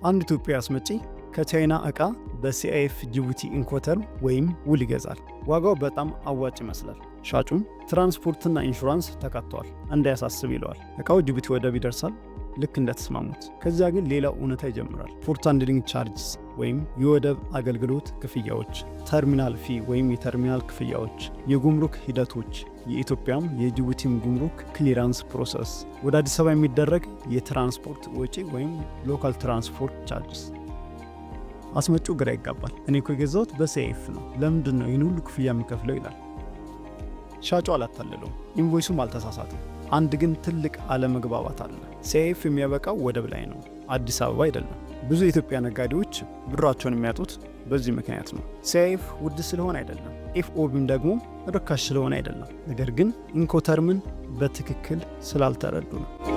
አንድ ኢትዮጵያዊ አስመጪ ከቻይና ዕቃ በ CIF ጅቡቲ Incoterm ወይም ውል ይገዛል። ዋጋው በጣም አዋጭ ይመስላል። ሻጩም ትራንስፖርትና ኢንሹራንስ ተካተዋል፣ እንዳያሳስብ ይለዋል። ዕቃው ጅቡቲ ወደብ ይደርሳል፣ ልክ እንደተስማሙት። ከዚያ ግን ሌላው እውነታ ይጀምራል። Port handling charges ወይም የወደብ አገልግሎት ክፍያዎች፣ terminal fee ወይም የተርሚናል ክፍያዎች፣ የጉምሩክ ሂደቶች፣ የኢትዮጵያም የጅቡቲም ጉምሩክ clearance process፣ ወደ አዲስ አበባ የሚደረግ የትራንስፖርት ወጪ ወይም local transport charges። አስመጪው ግራ ይጋባል። እኔ እኮ የገዛሁት በ CIF ነው፣ ለምንድን ነው ይህን ሁሉ ክፍያ የምከፍለው ይላል። ሻጩ አላታለለውም፣ invoice ኡም አልተሳሳተም። አንድ ግን ትልቅ አለመግባባት አለ። CIF የሚያበቃው ወደብ ላይ ነው፣ አዲስ አበባ አይደለም። ብዙ የኢትዮጵያ ነጋዴዎች ብራቸውን የሚያጡት በዚህ ምክንያት ነው። CIF ውድ ስለሆነ አይደለም፣ FOB ም ደግሞ ርካሽ ስለሆነ አይደለም። ነገር ግን Incoterm ን በትክክል ስላልተረዱ ነው።